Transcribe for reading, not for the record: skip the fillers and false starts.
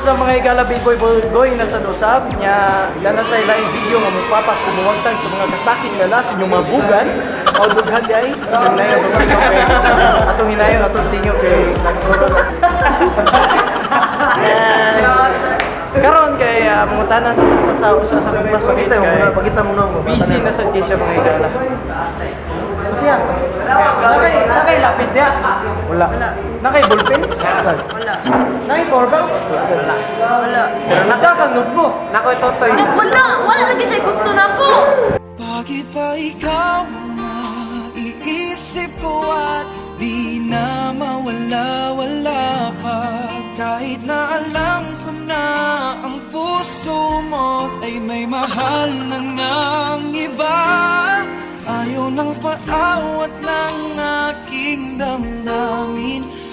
What's up, mga higala, Big Boy Boy na sa usab nya dana sa ilaing video nga mupapas o muwagtang sa mga kasakit nga las inyong mabugan o dughan di ay atong hinayon atong hinayon atong tingyo kay. And karon kay mangutanan sa usa sa akong classmate Pakita mo kay muna, pakita mo na. Busy na sad kay siya, mga higala. Masaya. Nakay lapis diya? Wala. Nakay ballpen? Wala. Nakay power bank? Wala. Wala. Naka kang notebook? Nako, totoy. Wala! Wala lagi siya gusto na ako! Bakit ba ikaw ang naiisip ko at di na mawala-wala pa? Kahit na alam ko na ang puso mo ay may mahal na ngang iba. Ayaw ng paawat ng aking damdamin.